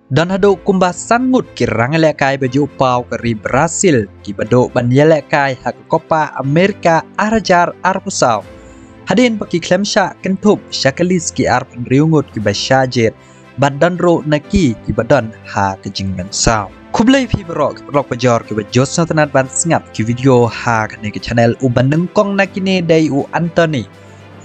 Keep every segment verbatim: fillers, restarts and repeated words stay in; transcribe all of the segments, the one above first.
Don haduh kumba san ngut ki rangïalehkai ba ju paw ka ri Brazil kiba duh ban ïalehkai ha ka Copa America ar hajar arphew saw. Hadien ba ki khlem shah kynthup sha ka list ki arphew hynriew ngut kiba shah jied, bad don ruh na ki kiba don ha ka jingmynsaw. Khublei phi baroh ki paralok bajor kiba ju sngewtynnat ban sngap ki video ha kane ka channel. Uba nyngkong na kine dei u Antony,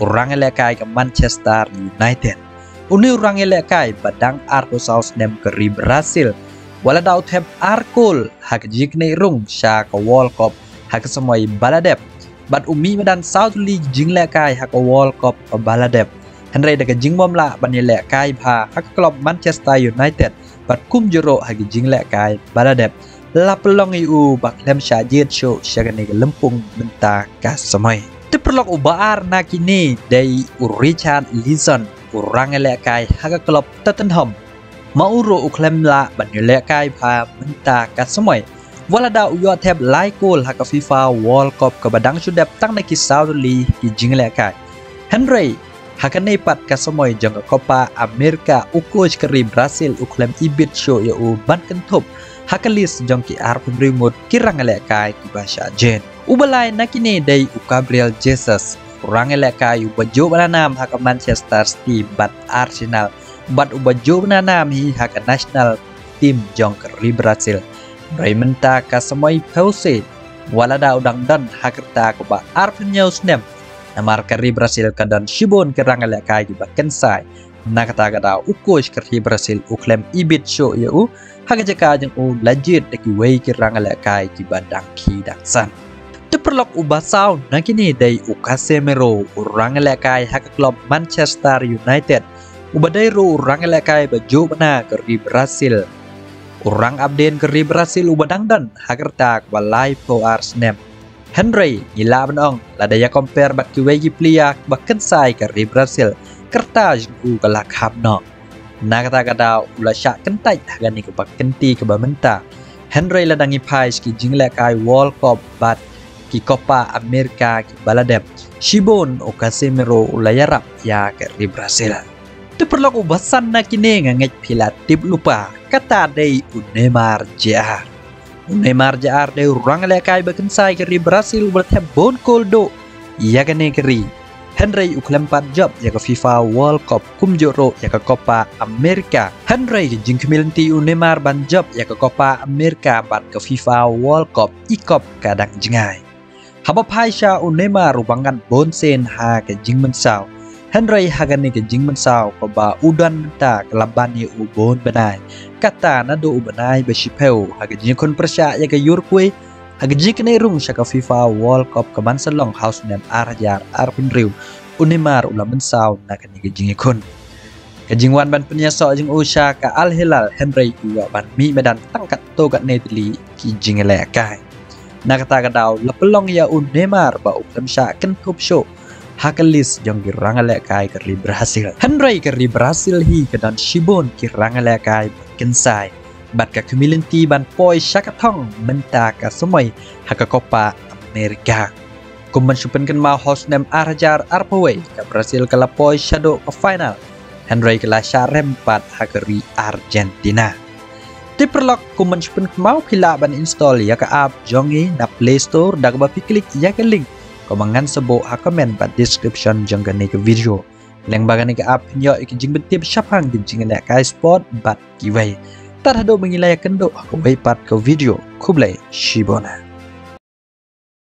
u rangïalehkai ka Manchester United. Une u rangïalehkai ba dang arphew saw snem ka ri Brazil, wat la da u thep ar kol ha ka jingknieh rung sha ka World Cup ha ka samoi ba la dep, bad u mih madan saw tylli ki jinglehkai ha ka World Cup ba la dep. Hynrei da ka jingbym lah ban ïalehkai bha ha ka club Manchester United bad kumjuh ruh ha ki jinglehkai ba la dep, la pynlong ïa u ba khlem shah jied shuh sha kane ka lympung mynta ka samoi. Te paralok, uba ar na kine dei u Richarlison, u rangïalehkai ha ka club Tottenham. Ma u ruh u khlem lah ban ïalehkai bha mynta ka samoi, wat la da u ïoh thep lai kol ha ka FIFA World Cup kaba dang shu dep tang na ki saw tylli ki jinglehkai. Hynrei ha kane pat ka samoi jong ka Copa America, u coach ka ri Brazil u khlem ibit shuh ïa u ban kynthup ha ka list jong ki arphew hynriew ngut ki rangïalehkai kiba shah jied. Uba lai na kine dei u Gabriel Jesus, u rangïalehkai uba ju bna nam ha ka Manchester City bad Arsenal, bad uba ju bna nam hi ha ka national team jong ka ri Brazil. Hynrei mynta ka samoi phew se, wat la da u dang don ha ka rta kaba arphew hynñiew snem, namar ka ri Brazil ka don shibun ki rangïalehkai kiba kynsai. Na kata ka daw u coach ka ri Brazil u khlem ibit shuh ïa u, ha ka jaka jong u la jied da kiwei ki rangïalehkai kiba dang khie dang san. Te paralok, uba saw na kine dei u Casemiro, u rangïalehkai ha ka club Manchester United, uba dei ruh u rangïalehkai ba ju bna ka ri Brazil. U rangap dien ka ri Brazil uba dang don ha ka rta kaba laiphew ar snem. Hynrei ngi lah ban ong, lada ïa compare bad kiwei ki player ba kynsai ka ri Brazil, ka rta jong u ka la kham noh. Na kata ka daw u la shah kyntait ha kane kaba kynti kaba mynta. Hynrei lada ngi phai sha ki jinglehkai World Cup bad ki Copa America kiba la dep, shibun u Casemiro u la ïarap ïa ka ri Brazil. Te paralok, uba san na kine nga ngeit phi la tip lypa, kata dei u Neymar Junior. U Neymar Junior dei u rangïalehkai ba kynsai ka ri Brazil uba la thep bun kol duh ïa kane ka ri. Hynrei u khlem pat jop ïa ka FIFA World Cup kumjuh ruh ïa ka Copa America. Hynrei ka jingkhmih lynti u Neymar ban jop ïa ka Copa America bad ka FIFA World Cup, i kop ka dang jngai. Haba phai sha u Neymar, uba ngat bun sien ha ka jingmynsaw. Hynrei ha kane ka jingmynsaw kaba u don mynta ka la ban ïa u bun bnai. Kata naduh u bnai ba shiphew ha ka jingïakhun pyrshah ïa ka Uruguay ha ka jingknieh rung sha ka FIFA World Cup kaban sa long ha u snem ar hajar arphew hynriew, u Neymar u la mynsaw na kane ka jingïakhun. Ka jingwan ban pynïasoh jong u sha ka Al Hilal, hynrei u ïoh ban mih madan tang katto katne tylli ki jingïalehkai. Na kata ka daw la pynlong ïa u Neymar ba u khlem shah kynthup shuh ha ka list jong ki rangïalehkai ka ri Brazil. Hynrei ka ri Brazil hi ka don shibun ki rangïalehkai ba kynsai, bad ka khmih lynti ban poi sha ka thong mynta ka samoi ha ka Copa America. Kum ban shu pynkynmaw, ha u snem ar hajar arphew wei, ka Brazil ka la poi shaduh ka final, hynrei ka la shah rem pat ha ka ri Argentina. Te paralok, kum ban shu pynkynmaw, phi lah ban install ïa ka app jong ngi na Play Store da kaba phi click ïa ka link kaba ngan sa buh ha comment bad description jong kane ka video. Lyngba kane ka app phin ïoh ïa ki jingpyntip shaphang ki jingïalehkai sport bad kiwei. Tad haduh ba ngin ïakynduh ha kawei pat ka video. Khublei shibun.